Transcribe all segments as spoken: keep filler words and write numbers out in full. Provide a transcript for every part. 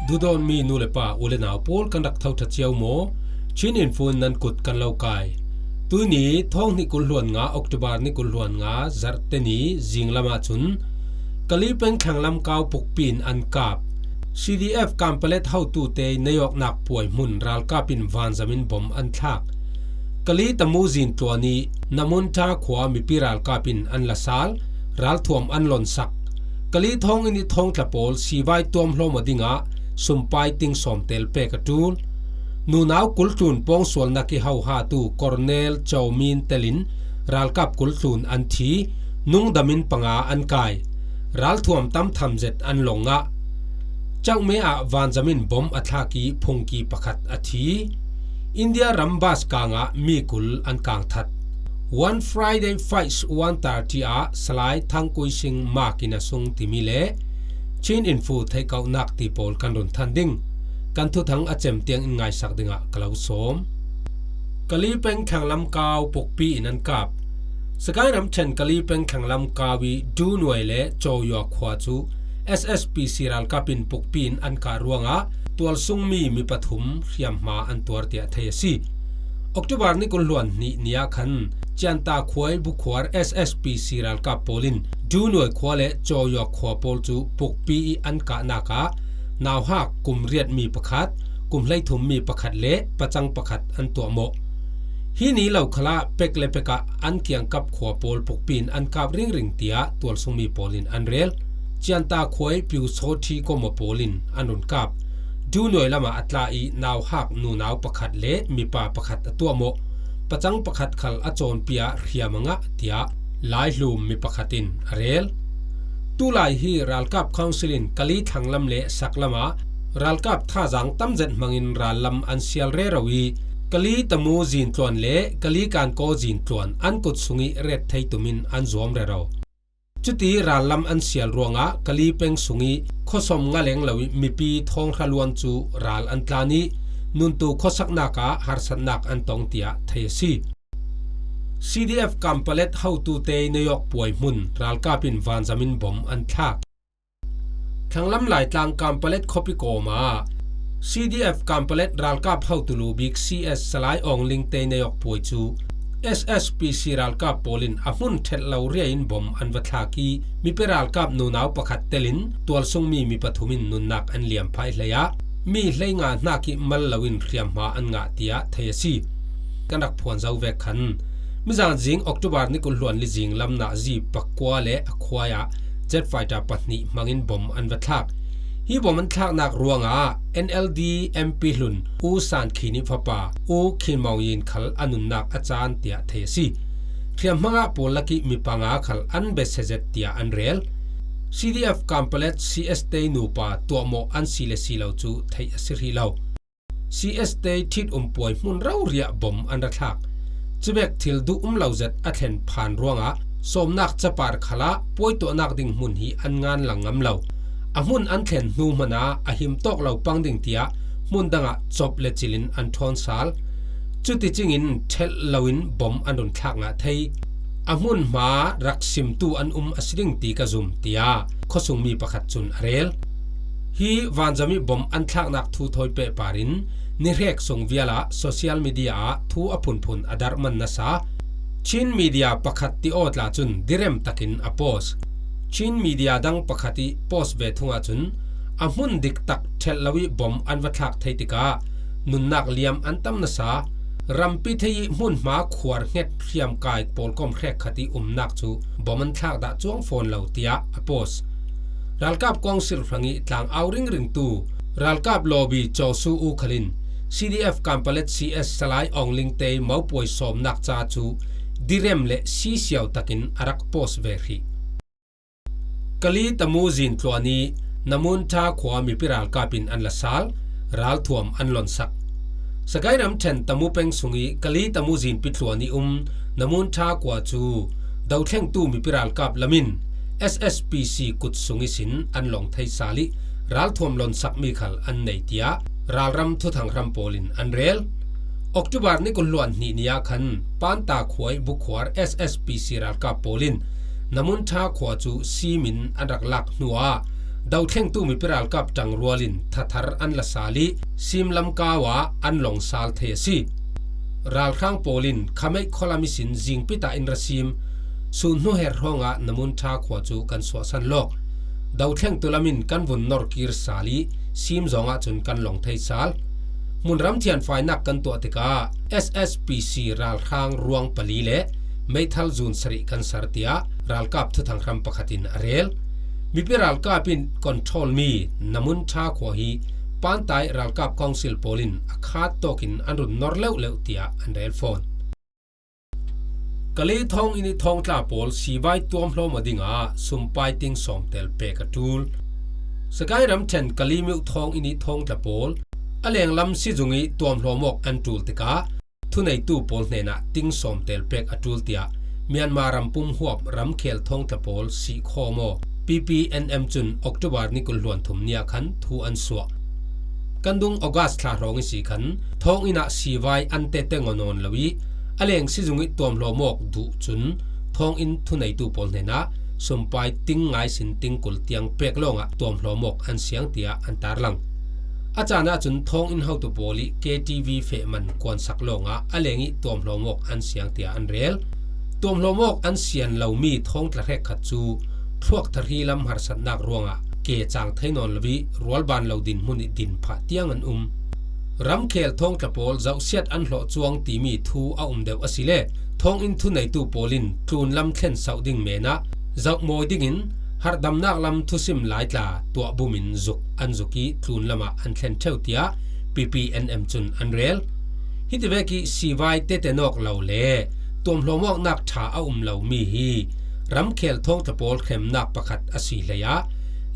Duhdawtmi nu le pa, u le nau pawl, kan rak tho ṭha cio maw? Chin Info in nan kut kan lo kai. Tuini thawng hnih kul hluan nga, October ni kul hluan nga, Zarhte ni zinglam ahcun Kali peng thlanglam kau pukpi in an kap. C D F Kanpalet hotute neiawknak puai hmun ralkap in vanzam in bom an thlak. Kali Tamu zin tluan i Namunta khua mipi ralkap in an la sal, ralthuam an lonsak. Kali thawng inn i thawngtla pawl sivai tuamhlawm aw dingah sumpai ting sawm tel pek a ṭul. Nunau kultlun pawngsualnak i hohatu Cornel Chawmin telin ralkap kultlun an thi, nungdamin panga an kai. Ralthuam tam tham zet an long ngah. Chakme ah vanzam in bom a thlak i phungki pakhat a thi. India ram bus kangah mi kul an kang that. One Friday Fights one thirty ah Salai Thangkui Singh Makin a sung timi le Chin Info theihkauhnak ti pawl kan run than ding. Kan thuthang a cem tiang in ngaisak dingah ka lo sawm. Kali peng thlanglam kau pukpi in an kap. Sagaing ramṭhen Kali peng thlanglam kau i Dunuai le Cawyaw khua cu S S P C ralkap in pukpi in an kah ruangah tualsungmi mi pathum hriamhma an tuar tiah thei a si. October ni kul hluan hnih ni ah khan Cianta khuai Bukhuar S S P C ralkap pawl in Dunuai khua le Cawyaw khua pawl cu pukpi i an kahnak ah nauhak kum riat mi pakhat, kum hleithum mi pakhat le pacang pakhat an tuahmawh. Hi ni lo khalah pek le pek ah an kiangkap khua pawl pukpi in an kap ringring tiah tualsungmi pawl in an rel. Cianta khuai Piusawthi kawmaw pawl in an run kap. Dunuai lamah a tla i nauhak nunau pakhat le mipa pakhat a tuahmawh. Pacang pakhat khal a cawnpi ah hriam a ngah tiah laihlum mi pakhat in a rel. Tulai hi ralkap council in Kali thlanglam le saklam ah ralkap thazaang tam zet hmangin rallam an sial rero i Kali Tamu zin tluan le Kali Kankaw zin tluan an kut sung i ret thei tum in an zuam rero. Cuti rallam an sial ruangah Kali peng sung i khuasawm nga leng lo i mipi thawng hra luan cu ral an tlan i nuntu khuasaknak ah harsatnak an tong tiah thei a si. C D F Kanpalet hotute neiawk puai hmun ralkap in vanzam in bom an thlak. Thlanglam Laitlang Kanpalet khuapi kawm ah C D F Kanpalet ralkap hotu lu bik C S Salai Awng Lingte neiawk puai cu S S P C ralkap pawl in a hmun ṭhelh lo riai in bom an va thlak i mipi ralkap nunau pakhat telin tualsungmi mi pathum in nunnak an liam phah i hlei ah mi hleinga hnak i mal loin hriamhma an ngah tiah thei a si. Kan rak phuan zo vek khan mizan zing October ni kul hluan li zing lam nazi pakua le a khuai ah jet fighter pahnih hmangin bom an va thlak. Hi bom an thlaknak ruangah N L D M P hlun U San Khin i fapa U Khin Maung Yin khal a nunnak a caan tiah thei a si. Hriamhma ngah pawl lak i mi panga khal an besia zet tiah an rel. C D F Kanpalet C S Te nupa tuahmawh an si le si lo cu theih a si hrih lo. C S Te ṭhit um puai hmun rori ah bom an ra thlak. Cuvek thil duh um lo zet a thlen phan ruangah sawmnak capar khalah puai tuahnak ding hmun hi an ngan lang ngam lo. A hmun an thlen hnu hmanh ah a him tawk lo pang ding tiah hmun dangah cawp le cilin an ṭhawn sal. Cuticingin ṭhelh loin bom an run thlak ngah thei. A hmunhma rak simtu an um a si ding ti ka zum, tiah khuasungmi pakhat cun a rel. Hi vanzam i bom an thlaknak thu thawi pehpar in ni hrek sung vial ah social media ah thu a phunphun a darh man nasa Chin media pakhat ti aw tla cun direm takin a post. Chin media dang pakhat i post ve thung ahcun a hmun diktak ṭhelh lo i bom an va thlak thei tikah nunnak liam an tam nasa. Rampi thei i hmunhma khuar hnget hriamkai pawlkom hrekkhat i umnak cu bom an thlak dah cuang fawn lo, tiah a post. Ralkap kawngsil hrang i tlang au ringringtu ralkap lawbi Cawsu U khal in C D F Kanpalet C S Salai Awng Lingte mopuai sawmnak ca cu direm le sisiau takin a rak post ve hrih. Kali Tamu zin tluan i Namunta khua mipi ralkap in an la sal, ralthuam an lonsak. Sagaing ramṭhen Tamu peng sung i Kali Tamu zinpi tluan i um Namunta khua cu dothlengtu mipi ralkap lam in S S P C kut sung ihsin an long thei sal i ralthuam lonsakmi khal an nei, tiah ralram thuthang hram pawl in an rel. October ni kul hluan hnih ni ah khan Panta khuai Bukhuar S S P C ralkap pawl in Namunta khua cu simin an rak lak hnuah Dothlengtu mipi ralkap ṭangrual in thathar an la sal ih, Sim lamkau ah an long sal thei a si. Ralhrang pawl in Khameih khualam ihsin zingpit ah in ra sim, sun hnu herh hawngah Namunṭha khua cu kan suahsan lawk. Dothlengtu lam in kan vun norkir sal ih, Sim zawng ahcun kan long thei sal. Hmunram thianfainak kan tuah tikah S S P C ralhrang ruang pali le meithal zun sarih kan ser, tiah ralkap thuthang hram pakhat in a rel. Mipi ralkap in control mi Namunṭha khua hi Pantai ralkap council pawl in a khat tawkin an run nor leuhleuh, tiah an rel fawn. Kali thawnginn ih thawngtla pawl sivai tuamhlawm aw dingah sumpai ting sawmtel pek a ṭul. Sagaing ramṭhen Kali miuh thawnginn ih thawngtla pawl a lenglam sizung ih tuamhlawm awk an ṭul tikah thuneitu pawl hnenah ting sawmtel pek a ṭul, tiah Myanmar rampum huap ramkhel thawngtla pawl sihkhawm aw P P N M cun October ni kul hluan thum ni ah khan thu an suah. Kan dung August thla hrawng ihsi khan thawnginn ah sivai an tete ngaw nawn lo ih, a leng sizung ih tuamhlawm awk duh cun thawnginn thuneitu pawl hnenah sumpai ting ngai sin ting kul tiang pek lawngah tuamhlawm awk an siang, tiah an tarlang. A caan ahcun thawnginn hotu pawl ih K T V feh man kuansak lawngah a leng ih tuamhlawm awk an siang, tiah an rel. Tuamhlawm awk an sian lomi thawngtla hrekkhat cu thluak thahri lam harsatnak ruangah ke cang thei nawn lo ih rualban lo dinhmun ih din phah tiang an um. Ramkhel thawngtla pawl zohsiat an hlawh cuang timi thu a um deuh asile, thawnginn thuneitu pawl in tlunlam thlen sauh ding men ah zohmawi dingin harhdamnak lam thusim laitla tuahbum in zuk an zuk ih tlunlam ah an thlen ṭheu, tiah P P N M cun an rel. Hitivek ih sivai tete nawk lo le tuamhlawm awknak ṭha a um lomi hi ramkhel thawngtla pawl hremnak pakhat a si hlei ah,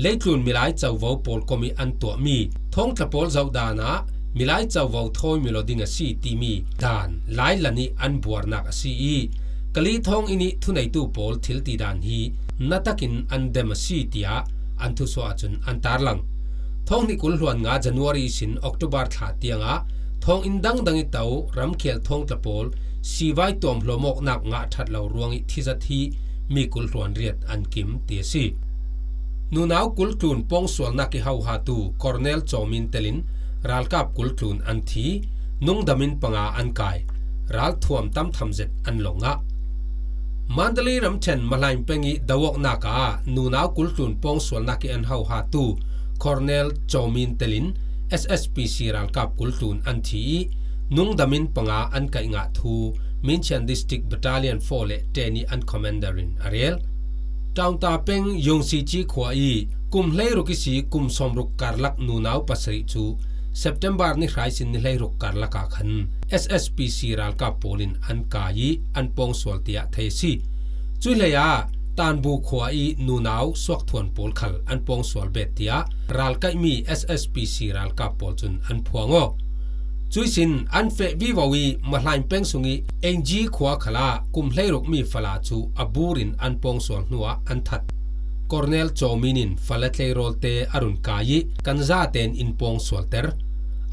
leitlun milai covo pawl kom ih an tuahmi thawngtla pawl zohdan ah milai covo thawi mil aw ding a si timi dan lailan ih an buarnak a si ih, Kali thawnginn ih thuneitu pawl thiltidan hi na takin an dem a si, tiah an thusuah ahcun an tarlang. Thawng hnih kul hluan nga January ihsin October thla tiangah thawnginn dangdang ih to ramkhel thawngtla pawl sivai tuamhlawm awknak ngah ṭhat lo ruangih thizat hi mi kul hluan riat an kim, ti a si. Nunau kultlun pawngsualnak ih hohatu Cornel Cawmin telin ralkap kultlun an thi, nungdamin panga an kai, ralthuam tamtham zet an long ngah. Mandalay ramṭhen Mahlain peng ih doawknak ah nunau kultlun pawngsualnak ih an hohatu Cornel Cawmin telin S S P C ralkap kultlun an thi ih nungdamin panga an kaih ngah thu Minchian District Battalion four le ten ih an commander in a rel. Taunta peng Yungsici khua ih kum hleiruk ihsi kum sawmruk karlak nunau pasarih cu September ni hra ihsin ni hleiruk karlak ah khan S S P C ralkap pawl in an kai ih an pawngsual, tiah thei a si. Cuih hlei ah Tanbu khua ih nunau suakthuan pawl khal an pawngsual bet, tiah ralkaihmi S S P C ralkap pawl cun an phuang aw. Cuihsin an feh vivo ih Mahlain peng sungih Engji khua khalah kum hleiruk mi fala cu a bur in an pawngsual hnuah an that. Cornel Cawmin in fala tleirawlte a run kai ih kan zaten in pawngsualter.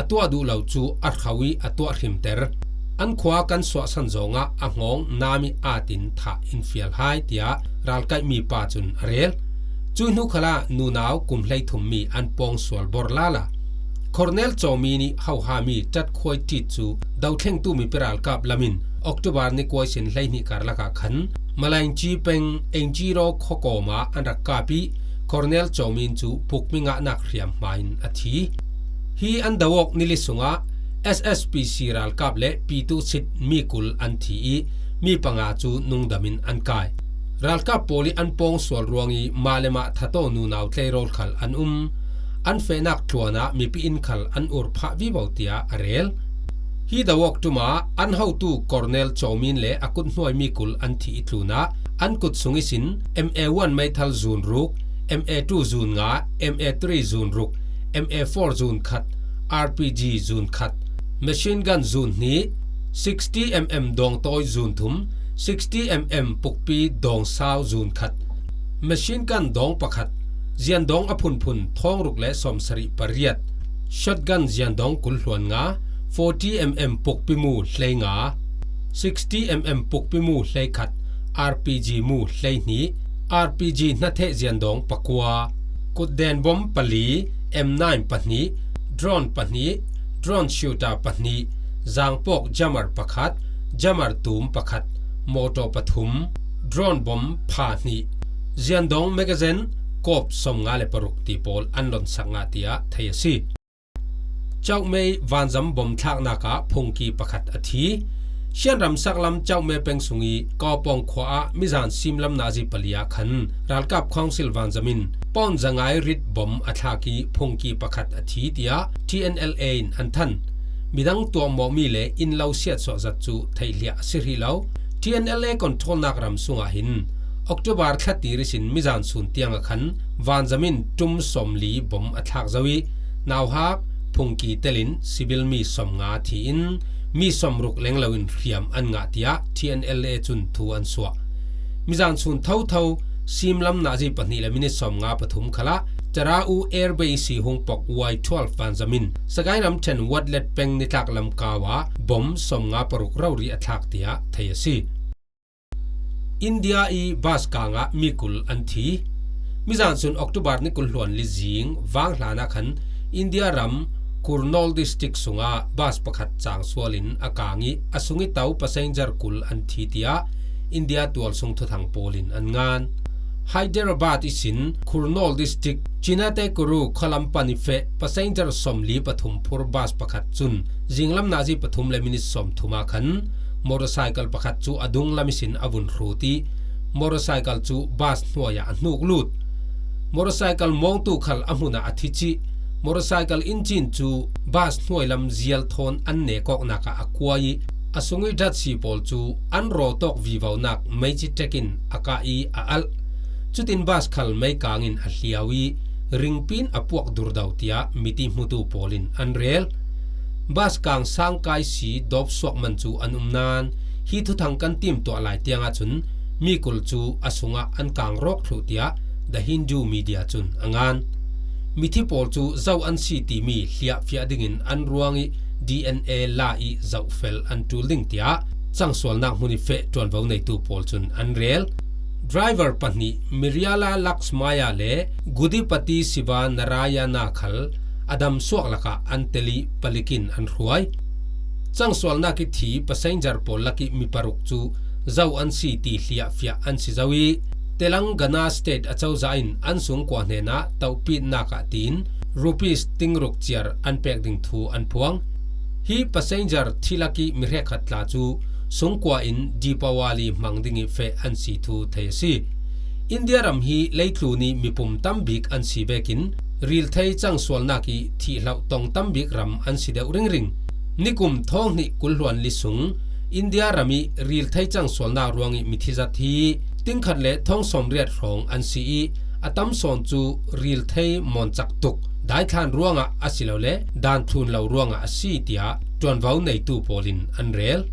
A tuah duh lo cu a hro ih a tuah hrimter. An khua kan suahsan zawngah a hngawng nam ih atin thah in fial hai, tiah ralkaihmi pa cun a rel. Cuih hnu khalah nunau kum hleithum mi an pawngsual bor lala. Cornel Cawmin ih hohami ṭatkhuai ṭit cu dothlengtu mipi ralkap lam in October ni kua ihsin hleihnih karlak ah khan Malaingci peng Engjiro khuakawm ah an rak kap ih Cornel Cawmin cu pukmi ngahnak hriam hma in a thi. Hi an do awk nili sungah S S P C ralkap le Pitu Sit mi kul an thi ih mi panga cu nungdam in an kai. Ralkap pawl ih an pawngsual ruangih mah le mah thataw nunau tleirawl khal an um. An fehnak tluan ah mipi inn khal an ur phah vivo, tiah a rel. Hi do awk ṭum ah an hotu Cornel Cawmin le a kut hnuai mi kul an thi ih tlun ah an kut sung ihsin M A one meithal zun ruk, M A two zun nga, M A three zun ruk, M A four zun khat, R P G zun khat, machine gun zun hnih, sixty M M dawngtawi zun thum, sixty M M pukpi dawngsau zun khat, machine gun dawng pakhat, ziandawng a phunphun thawng ruk le sawmsarih pariat, shotgun ziandawng kul hluan nga, forty M M pukpi mu hlei nga, sixty M M pukpi mu hlei khat, R P G mu hlei hnih, R P G hnatheh ziandawng pakua, kutden bom pali, M nine pahnih, drone pahnih, drone shooter pahnih, zangpawk jammer pakhat, jammer tum pakhat, mawtaw pathum, drone bom pha hnih, ziandawng magazine kawp sawmnga le paruk ti pawl an lonsak ngah tiah thei a si. Chauhmei vanzam bom thlaknak ah phungki pakhat a thi. Shan ramsaklam Chauhmei peng sung i Kaupawng khua ah mizan simlam nazi pali ah khan ralkap council vanzam in pawn zangai rit bom a thlak i phungki pakhat a thi tiah T N L A in an than. Midang tuahmawhmi le inn lo siatsuah zat cu theihliah a si hrih lo. T N L A controlnak ram sungah hin October thla tir ihsin mizan sun tiang ah khan vanzam in ṭum sawmli bom a thlak zo i nauhak phungki telin civil mi sawmnga thi in mi sawmruk lenglo in hriam an ngah tiah T N L A cun thu an suah. Mizan sun thotho simlam nazi pahnih le minit sawmnga pathum khalah Chara U Air Base i hung pok Y twelve vanzam in Sagaing ramṭhen Watlet peng nitlak lam kau ah bom sawmnga paruk rori a thlak tiah thei a si. India i bus kang ah mi kul an thi. Mizan sun October ni kul hluan li zing vanghlan ah khan India ram Kurnool district sungah bus pakhat cang sual in a kang i a sung i to passenger kul an thi tiah India tualsung thuthang pawl in an ngan. Hyderabad ihsin Kurnool district Chinnateguru khualam pan i feh passenger sawmli pathum phur bus pakhat cun zinglam nazi pathum le minit sawmthum ah khan motorcycle pakhat cu a dunglam ihsin a vun hrut i motorcycle cu bus hnuai ah a hnuk lut. Motorcycle mawngtu khal a hmun ah a thi cih. Motorcycle engine cu bus hnuai lam zial thawn an nek awknak ah a kuai i a sung i datsi pawl cu an raw tawk vivonak meici ṭek in a kah i a alh. Cutin bus khal meikang in a hliau i ringpin a puak durdo tiah miti hmutu pawl in an rel. Bus kang sangkai si dawpsuak man cu an um nain hi thuthang kan timtuah lai tiang ahcun mi kul cu a sungah an kang rawk thluh tiah The Hindu media cun a ngan. Mithi pawl cu zo an si timi hliahfiah dingin an ruang i D N A la i zohfel an ṭul ding tiah cangsualnak hmun i feh ṭuanvo neitu pawl cun an rel. Driver pahnih Miriala Laxmaya le Gudipati Siva Narayana khal a damsuak lakah an tel i palik in an hruai. Cangsualnak i thi passenger pawl lak i mi paruk cu zo an si ti hliahfiah an si zo i Telangana state acozah in an sungkua hnenah tohpitnak ah tiin rupees tingruk ciar an pek ding thu an phuang. Hi passenger thilak i mi hrekkhat tla cu sungkua in Deepawali hmang ding i feh an si thu thei a si. India ram hi leitlun i mipum tam bik an si vekin rilthei cangsualnak i thihloh tong tam bik ram an si deuh ringring. Nikum thawng hnih kul hluan li sung India ram i rilthei cangsualnak ruang i mithi zat hi tingkhat le thawng sawmriat hrawng an si i a tam sawn cu rilthei mawncak tuk daithlan ruangah asilole danthlun lo ruangah a si tiah ṭuanvo neitu pawl in an rel.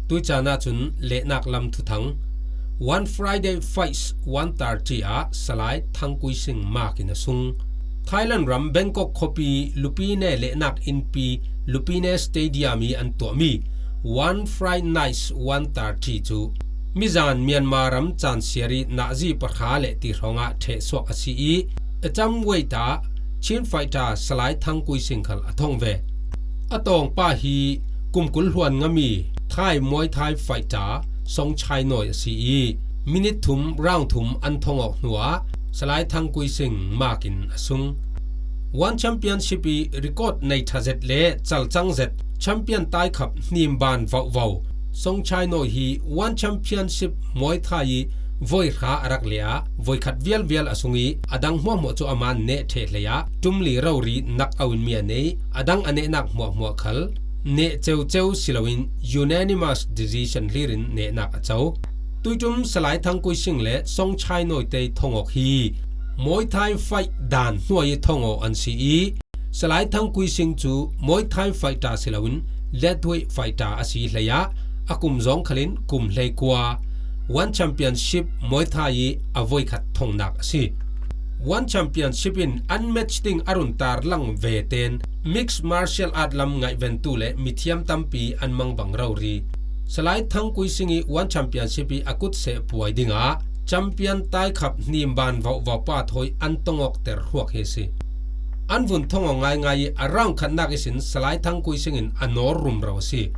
Tuicaan ahcun lehnak lam thuthang. One Friday Fights one thirty ah Salai Thangkuising mak in a sung. Thailand ram Bangkok khuapi Lupine lehnak innpi Lupine Stadium i an tuahmi One Friday Nights one thirty cu mizan Myanmar ram caan siar i nazi pahra le ti hrawngah ṭhehsuak a si i a cam wei ta Chin Fighter Salai Thangkuising khal a thong ve. A tawngpa hi kum kul hluan ngami Thai Muay Thai fighter Song Chai Noi a si i minit thum round thum an thong awk hnuah Salai Thangkuising mak in a sung. One Championship i record nei ṭha zet le calcang zet champion taikhap hnimban vauhvau Song Chai Noi hi One Championship Muay Thai i voi hra a rak leh ah voikhat vialvial a sung i a dang hmuahhmuah cu aman neh ṭheh hlei ah ṭumli rori nak au in mi a nei. A dang a nehnak hmuahhmuah khal neh ceuceu si loin unanimous decision hlir in nehnak a co. Tuiṭum Salai Thangkuising le Song Chai Noi te thong awk hi Muay Thai fight dan hnuai i thong aw an si i Salai Thangkuising cu Muay Thai fighter si loin lightweight fighter a si hlei ah a kum zawng khalin kum hleikua One Championship Muay Thai i a voikhat thongnak a si. One Championship in an match ding a run tarlang ve ten mixed martial art lam ngaihventu le mithiam tampi an mangbang rori. Salai Thangkuising i One Championship i a kutseh puai dingah Champion taikhap hnim ban vauhvauh pa thawi an tong awkter hruak hi a si. An vun thong aw ngaingai ih a round khatnak ihsin Salai Thangkui Singh in a nawr rumro a si.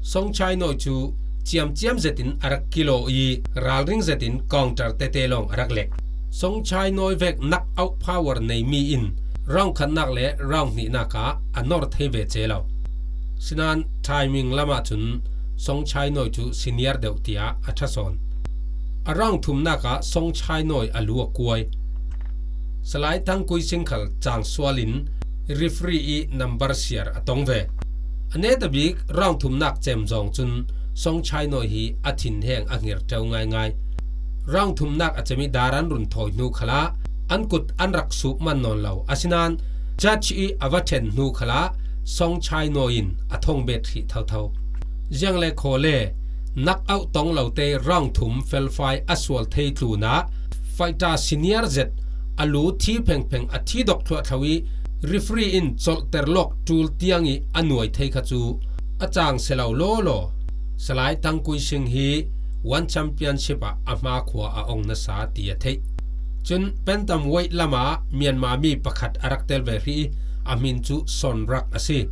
Songchai Nawi cu ciamciam zetin a rak kilawh ih ralring zetin counter tete lawng a rak lek. Songchai Nawi vek knock out power neimi in round khatnak le round hnihnak ah a nor thei ve ce lo. Sinain timing lamah cun Songchai Nawi cu senior deuh tiah a ṭha sawn. A round thumnak ah Songchai Nawi a lu a kuai. Salai Thangkui Singh khal cang sual in referee ih number siar a tong ve. A netabik round thumnak cem zawng cun Songchai Nawi hi a thinheng a ngir ṭeu ngaingai. Round thumnak a cem ih dar an run thawi hnu khalah an kut an rak sup man nawn lo. Asinain judge ih a va ṭhen hnu khalah Songchai Nawi in a thong bet hrih thotho. Ziang le khaw le knock out tong lote round thum felfai a sual thei tlunah fighter senior zet a lu thi phengpheng a thi dok thluahthlo ih referee in colhter lawk ṭul tiang ih a nuai thei kha cu a cang si lo lawlaw. Salai Thangkui Singh hi One Championship ah a hmakhua a ong nasa ti a theih. Cun bantamweight lamah Myanmar mi pakhat a rak tel ve hrih ih a hmin cu Sonrak a si.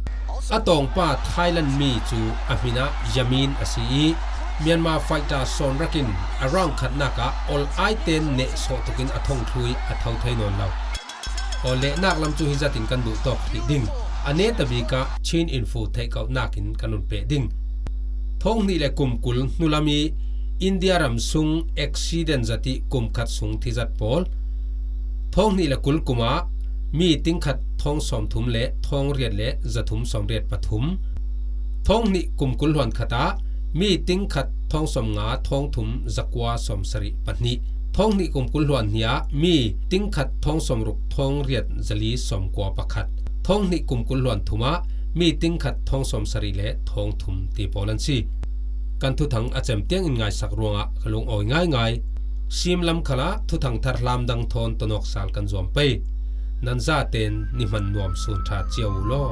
A tawngpa Thailand mi cu a hmin ah Yamin a si ih Myanmar fighter Sonrak in a round khatnak ah ol ai ten neh sawh tukin a thong thlu ih a tho thei nawn lo. Aw, lehnak lam cu hi zatin kan duh tawk hrih ding. A netabik ah Chin Info theihkohnak in kan run peh ding. Thawng hnih le kum kul hnulam ih India ram sung accident zat ih kum khat sung thi zat pawl. Thawng hnih le kul kum ah mi tingkhat thawng sawmthum le thawng riat le zathum sawmriat pathum. Thawng hnih kum kul hluan khat ah mi tingkhat thawng sawmnga thawng thum zakua sawmsarih pahnih. Thawng hnih kum kul hluan hnih ah mi tingkhat thawng sawmruk thawng riat zali sawmkua pakhat. Thawng hnih kum kul hluan thum ah mi tingkhat thawng sawmsarih le thawng thum ti pawl an si. Kan thuthang a cem tiangin ngaisak ruangah ka lungawi ngaingai. Sim lam khalah thuthang thar hlam dang thawn tonawk sal kan zuam pei. Nan zaten ni hman nuam sun ṭha cio uh law.